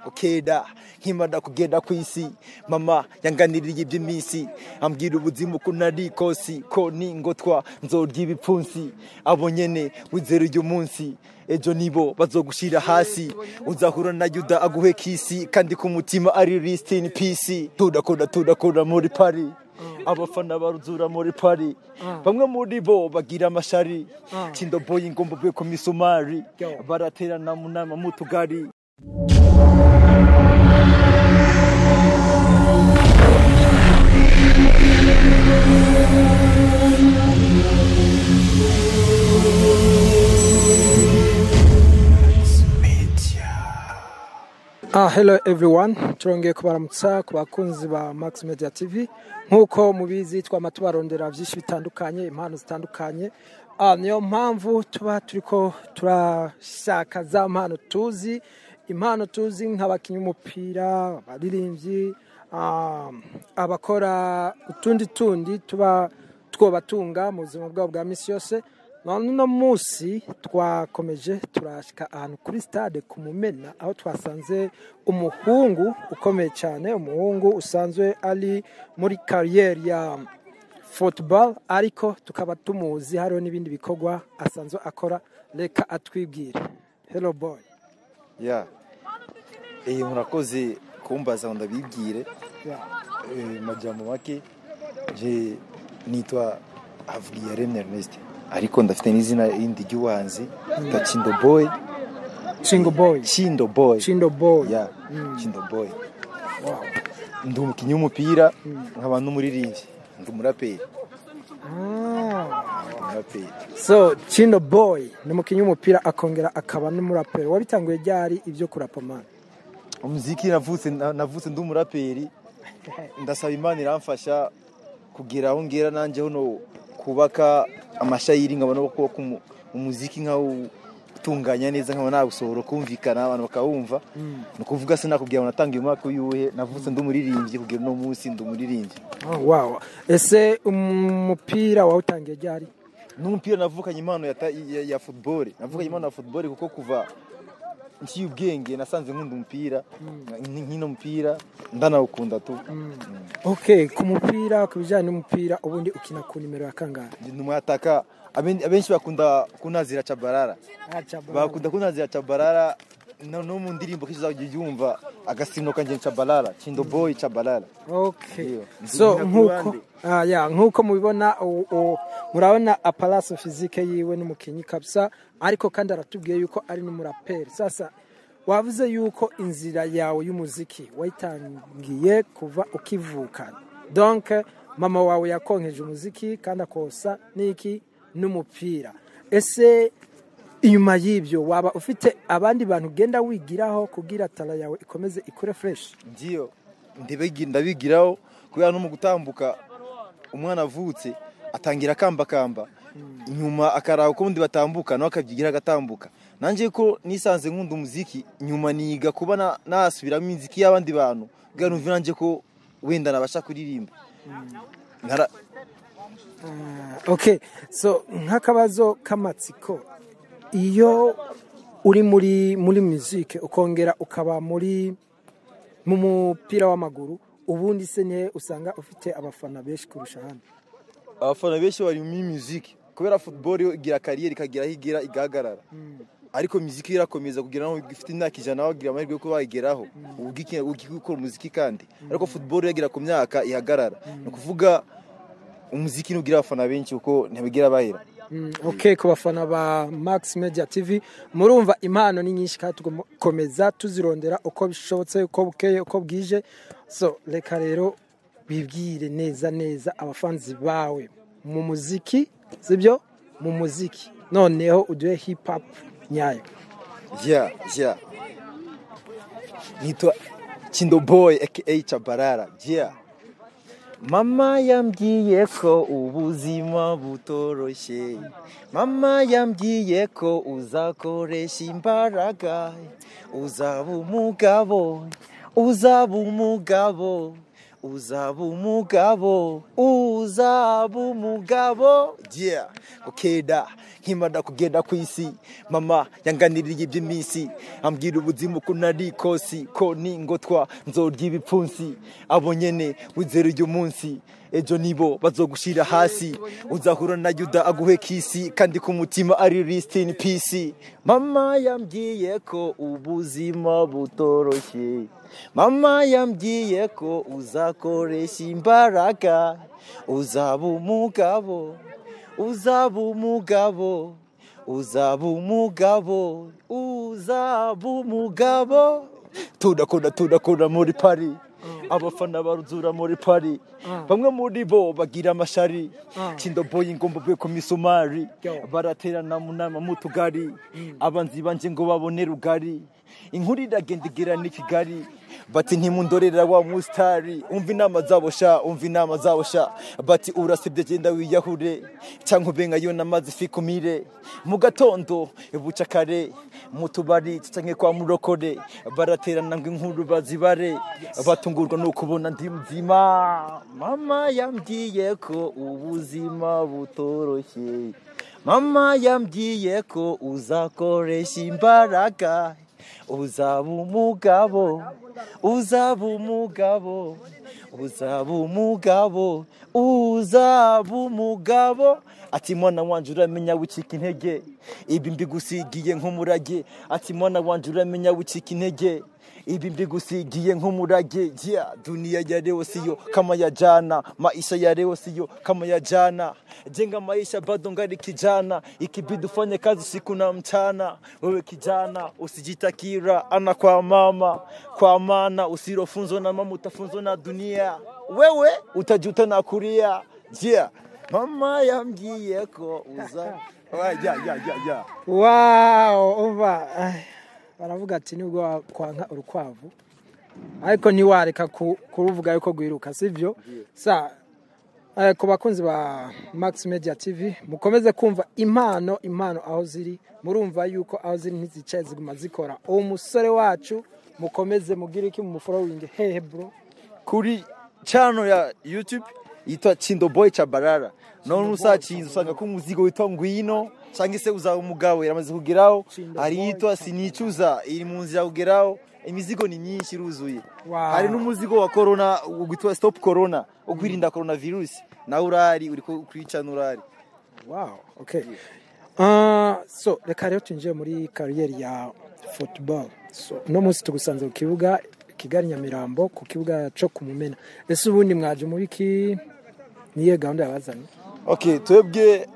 Okeda nkimara kugenda ku isi, mama yanganiriye iby'iminsi, ambwira ubuzima uko nari kosi, ko ningotwa nzorya ibipfunsi. Abo nyene wizera uyu munsi, ejo nibo bazogushira hasi. Uzahura na Yuda aguhe kisi, kandi ku mutima ari rest in peace. Turakora turakora muri Paris, abafana baruzura muri Paris, bamwe muri bo bagira amashari. Chindo Boy ngomba bwe ku misumari, baraterana mu nama mu tugari. Hello everyone, turongeye kubaramutsa ku bakunzi ba Max Media TV. Nk'uko mubizi, twama tubarondera byinshi bitandukanye, impano zitandukanye. Niyo mpamvu tuba turiko turashaka za mpano tuzi, impano tuzi nk'abakinnyi b'umupira, abaririmbyi, abakora utundi tundi tuba twobatunga mu buzima bwabo bwa misi yose. None uno munsi twakomeje turashika ahantu kuri stade ku Mumena, aho twasanze umuhungu ukomeye cyane, umuhungu usanzwe ari muri carrière ya football, ariko tukaba tumuzi hariho n'ibindi bikorwa asanzwe akora. Reka atwibwire. Hello boy. Yeah. Murakoze kumbaza ngo ndabibwire. Majambo make, je nitwa Havugiyaremye Ernest, ariko ndafite n'izina rindi ry'ubuhanzi, nitwa Chindo Boy. Chingo Boy. Chindo Boy. Chindo Boy. Yeah, Chindo Boy. Ndi umukinnyi w'umupira, nkaba n'umuririmbyi, ndi umuraperi. Umuraperi. So Chindo Boy ni umukinnyi w'umupira, akongera akaba n'umuraperi. Wabitanguye ryari ibyo kurapa, man? Umuziki navutse ndi umuraperi. Ndasaba Imana iramfasha kugera aho ngera nanjye hano kubaka amashayiri, nkaba no kubaka umuziki nkawutunganya neza, nkaba nawusohora kumvikana, abantu bakawumva. Ni ukuvuga sinakubwira ngo natangiye umwaka uyuhe. Navutse ndi umuririmbyi, kugera uno munsi ndi umuririmbyi. Oh, wow. Ese umupira wawutangiye ryari? N'umupira navukanye impano ya football, navukanye impano ya football, kuko kuva nciye ubwenge nasanze nkunda umupira, nkina umupira, ndanawukunda tu. Okay, ku mupira, ku bijyanye n'umupira, ubundi ukina ku nimero ya kangahe? Ndi umwataka. Abenshi bakunda kunazira Chabarara, bakunda kunazira Chabarara. No mu ndirimbo kenshi uzajya yumva agasino kanje Chabarara, Chindo Boy Chabarara. Okay. Iyo. So Ndi ku nkuko ruhande. Ya, nkuko mubibona, murabona apparence physique yiwe, n'umukinyi kabisa, ariko kandi aratubwiye yuko ari n'umuraperi. Sasa wavuze yuko inzira yawe y'umuziki wayitangiye kuva ukivuka, donc mama wawe yakonkeje umuziki kandi akosa n'iki n'umupira. Ese inyuma y'ibyo waba ufite abandi bantu ugenda wigiraho kugira talent yawe ikomeze ikure fresh? Ndiyo, ndabigiraho, kubera no mu gutambuka, umwana avutse atangira akambakamba, inyuma akaraba uko ubundi batambuka, nawe akabyigira agatambuka. Nanjye ko nisanze nkunda umuziki, nyuma niga kuba nasubiramo imiziki y'abandi bantu kugira numve nanjye ko wenda nabasha kuririmba. Okay, so nk'akabazo k'amatsiko, iyo uri muri musique ukongera ukaba muri mu mupira w'amaguru, ubundi se nihe usanga ufite abafana benshi kurusha ahandi? Abafana benshi bari muri musique, kubera football yo igira carrière, ikagira aho igera igahagarara, ariko muziki irakomeza kugira ngo ifite imyaka 100, wagira amahirwe yo kuba wayigeraho ugikora umuziki kandi. Ariko football yagira ku myaka ihagarara. Ni ukuvuga umuziki ntugira abafana benshi kuko ntibigira bahera. Okay, ku bafana ba Max Media TV, murumva impano ni nyinshi kandi tugakomeza tuzirondera uko bishobotse, uko bukeye, uko bwije. So reka rero bibwire neza neza abafanzi bawe mu muziki, sibyo? Mu muziki noneho uduhe hip hop nyayo. Yeah, nitwa Chindo Boy aka Chabarara. Yeah. Mama yambwiye ko ubuzima butoroshye, mama yambwiye ko uzakoresha imbaraga, uzaba umugabo, uzaba umugabo. Uzaba umugabo, uzaba umugabo. Yeah, ukeda nkimara kugenda ku isi, mama yanganiriye iby'iminsi, ambwira ubuzima ukuntu ari ikosi, ko ningotwa nzorya ibipfunsi. Abo nyene wizera uyu munsi, ejo nibo bazogushira hasi. Uzahura na Yuda aguhe kisi, kandi ku mutima ari rest in peace. Mama yambwiye ko ubuzima butoroshye, mama yambwiye ko uzakoresha imbaraga, uzaba umugabo, uzaba umugabo, uzaba umugabo, uzaba umugabo. Turakora, turakora muri Paris, abafana baruzura muri Paris, bamwe muri bo bagira amashari. Chindo Boy ngomba bwe ku misumari, baraterana mu nama mu tugari, abanzi banje ngo babone rugari. Inkuru iragenda igera ni Kigali, bati ntimundorera wa mustari. Umva inama zabo sha, umva inama zabo sha, bati urasibye genda wiyahure, cyangwa ube nka yo namazi fikumire. Mu gatondo buca kare mu tubari canke kwa murokore, baraterana ngo inkuru bazibare, batungurwa no kubona ndi muzima. Mama yambwiye ko ubuzima butoroshye, mama yambwiye ko uzakoresha imbaraga, uzaba umugabo, uzaba umugabo, uzaba umugabo, uzaba umugabo. Ati mwana wanje uramenya wicika intege, ibi mbigusigiye nk'umurage. Ati mwana wanje uramenya wicika intege, ibi mbigusigiye nk'umurage. Yeah, dunia ya leo siyo kama ya jana, maisha ya leo siyo kama ya jana. Jenga maisha bado ngali kijana, ikibidi ufanye kazi siku na mchana. Wewe kijana usijitakira ana kwa mama, kwa maana usilofunzwa na mama utafunzwa na dunia, wewe utajuta na kulia. Yeah, mama yambwiye ko uza ya ya ya ya. Wow, umva, baravuga ati nubwo kwanka urukwavu ariko ntiwareka kuruvuga yuko rwiruka, sivyo? Sa ku bakunzi ba Max Media TV, mukomeze kumva impano, impano aho ziri, murumva yuko aho ziri ntizicaye, ziguma zikora. Uwo musore wacu mukomeze mugire iki, mu following hehe bro? Kuri channel ya YouTube yitwa Chindo Boy Chabarara. None usacinze usanga ko umuzigo witwa Ngwino cyangwa se uzaba umugabo yaramaze kugeraho. Hari yitwa Sinicuza iri mu nzira kugeraho. Imizigo ni myinshi iruzuye. Hari n'umuzigo wa corona witwa Stop Corona, ukwirinda coronavirus, nawe urari uri kwica urari. Wow, okay. So reka rero twinjiye muri kariyeri ya football. So no munsi tugusanze ku kibuga Kigali Nyamirambo, ku kibuga cyo kumumena. Ese ubundi mwaje muri ki, niye gahunda yabazanye? Okay, twebwe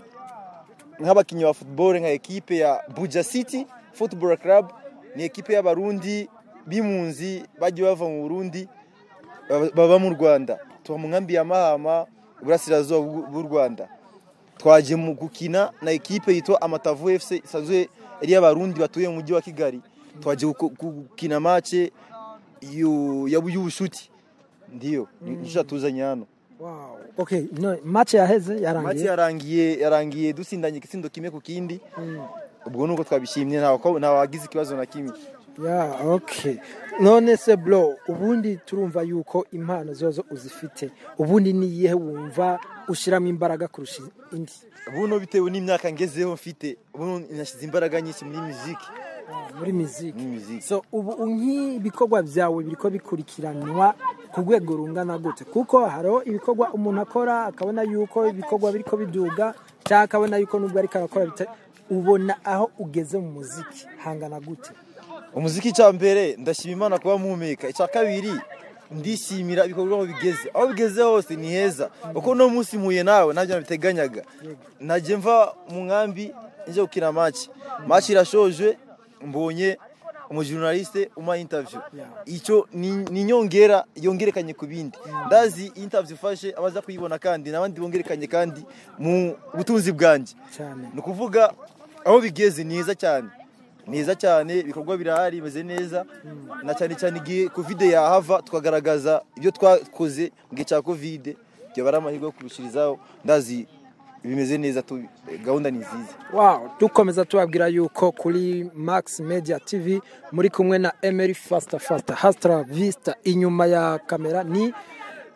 nk'abakinyi ba football nka ekipe ya Buja City Football Club, ni ekipe y'abarundi b'impunzi bagiye bava mu Burundi baba mu Rwanda. Tuba mu nkambi ya Mahama, iburasirazuba bw'u Rwanda. Twaje mu gukina na ekipe yitwa Amatavu FC, isanzwe ari y'abarundi batuye mu mujyi wa Kigali. Twaje gukina match y'ubushuti, ndiyo nico tuzanye hano. Wow. Okay, no match yaheze yarangiye. Match yarangiye dusindanye igitsindo kimwe ku kindi. Ubwo nuko twabishimye, nta wagize ikibazo na kimwe. Yeah, okay. None se bro, ubundi turumva yuko impano zozo uzifite. Ubundi ni iyihe wumva ushiramo imbaraga kurusha indi? Buno bitewe n'imyaka ngezeho mfite, buno nashize imbaraga nyinshi muri muziki. Muri muziki. So ubu nk'ibikorwa byawe biriko bikurikiranwa ku rwego rungana gute? Kuko hariho ibikorwa umuntu akora akabona yuko ibikorwa biriko biduga, cyangwa akabona yuko nubwo ariko arakora, ubona aho ugeze mu muziki hangana gute? Umuziki cya mbere ndashima Imana kuba mpumeka, icya kabiri ndishimira ibikorwa aho bigeze, aho bigeze hose ni heza. Uko no munsi mpuye nawe ntabyo nabiteganyaga. Naje mva mu nkambi nje gukina match, match irashoje mbonye umujournaliste uma interview, icyo ni nyongera yongerekanye ku bindi. Ndazi interview fashe abaza kuyibona kandi nabandi bongerekanye kandi mu butunzi bwanje. Ni kuvuga aho bigeze ni heza cyane, neza cyane, ibikorwa birahari bimeze neza, na cyane cyane igihe Covid yahava tukagaragaza ibyo twakoze mu gihe cya Covid, byo bari amahirwe yo kurushirizaho. Ndazi bimeze neza, gahunda ni nziza. Wow, dukomeza tubabwira yuko kuri Max Media TV muri kumwe na Emery Faster Faster Hastra Vista, inyuma ya kamera ni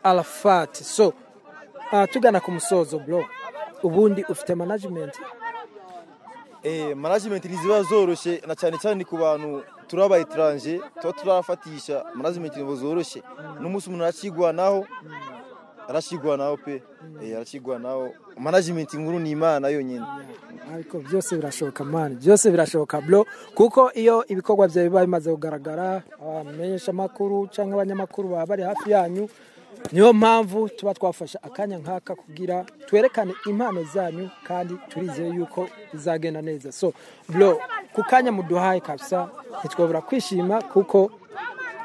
Arafat. So tugana ku musozo bro, ubundi ufite management? Management ntiziba zoroshe, na cyane cyane ku bantu turi aba étranger, tuba turafatisha. Management ntabwo zoroshe, n'umunsi umuntu aracigwanaho, aracigwanaho pe. Aracigwanaho. Management nkuru ni Imana yonyine. Ariko byose birashoboka man, byose birashoboka bro, kuko iyo ibikorwa byawe biba bimaze kugaragara, abamenyeshamakuru cyangwa abanyamakuru baba bari hafi yanyu. Niyo mpamvu tuba twafashe akanya nk'aka kugira twerekane impano zanyu, kandi turizeye yuko bizagenda neza. So bro, ku kanya muduhaye kabisa ntitwabura kwishima, kuko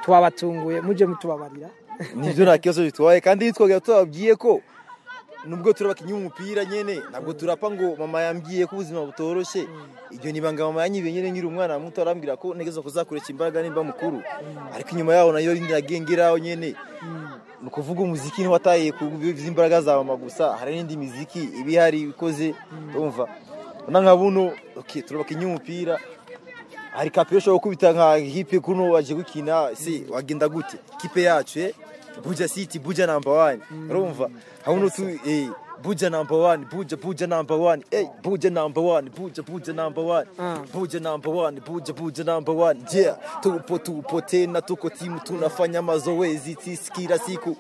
twabatunguye, mujye mutubabarira. Nibyo, nta kibazo bitwaye. Kandi twagera tubabwiye ko nubwo turi abakinnyi b'umupira nyene, ntabwo turapa ngo mama yambwiye ko ubuzima butoroshye. Ibyo ni ibanga mama yanyibiye nyene nkiri umwana muto, arambwira ko ntegerezwa kuzakoresha imbaraga nimba mukuru. Ariko inyuma yaho nayo nagiye ngeraho nyene. Ni ukuvuga umuziki ntiwataye ku imbaraga za mama gusa, hari n'indi miziki iba ihari ikoze. Urumva na nka buno, okay, turi abakinnyi b'umupira, hari kapiro ushobora gukubita nka hipe kuno waje gukina, se wagenda gute kipe yacu, Buja City, Buja number one. Urumva hauno tu, Buja number one, Buja, Buja number one, Buja number one, Buja, Buja number one. Buja number one, Buja, Buja number one, yeah. Tupo, tupo tena, tuko timu, tunafanya mazoezi sisi kila siku,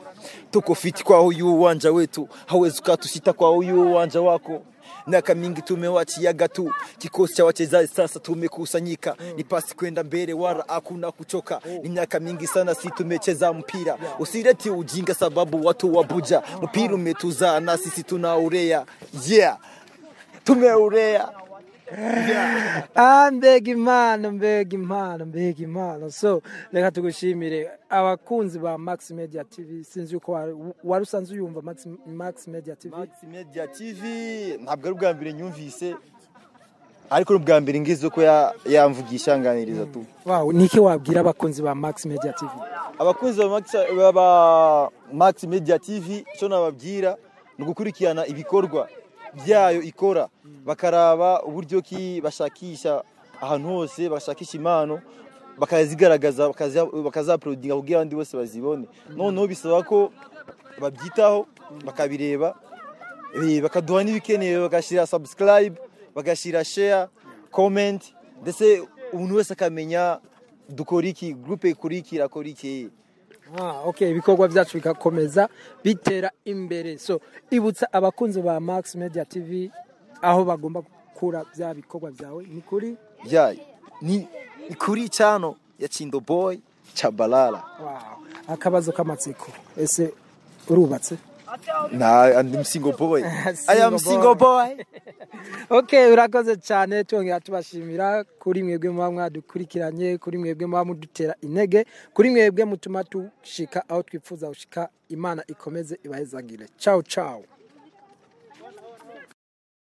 tuko fiti kwa huyu uwanja wetu, hawezi ukatushita kwa huyu uwanja wako. Miaka mingi tumewachiaga tu, kikosi cha wachezaji sasa tumekusanyika, ni pasi kwenda mbele, wala hakuna kuchoka. Ni miaka mingi sana si tumecheza mpira, usileti ujinga sababu watu wa Buja mpira umetuzaa na sisi tunaurea, yeah, tumeurea, yeah. Ah, mbega impano, mbega impano, mbega impano! So reka tugushimire. Abakunzi ba Max Media TV, sinzi uko wari usanzwe uyumva Max Media TV? Max Media TV ntabwo ari ubwa mbere nyumvise, ariko ni ubwa mbere ngize ko yamvugisha nganiriza tu. Wow, niki wabwira abakunzi ba Max Media TV? Abakunzi ba Max Media TV, icyo nababwira ni ugukurikirana ibikorwa byayo ikora, bakaraba uburyo ki bashakisha ahantu hose, bashakisha impano bakazigaragaza, bakazauploadinga kugira abandi bose bazibone. Noneho bisaba ko babyitaho, bakabireba, bakaduha n'ibikenewe, bagashyira subscribe, bagashyira share, comment, ndetse umuntu wese akamenya dukora iki, groupe ikora iki, irakora iki. Ah, okay, ibikorwa byacu bigakomeza bitera imbere. So ibutsa abakunzi ba Max Media TV aho bagomba gukura bya bikorwa byawe, ni kuri? Ya, ni kuri channel ya Chindo Boy Chabalala. Wow. Akabazo k'amatsiko, ese urubatse? Na I'm single boy. I am single boy. Okay, urakoze cyane. Twongera tubashimira kuri mwebwe muba mwadukurikiranye, kuri mwebwe muba mudutera intege, kuri mwebwe mutuma tushika aho twifuza gushika. Imana ikomeze ibahezagire. Ciao ciao.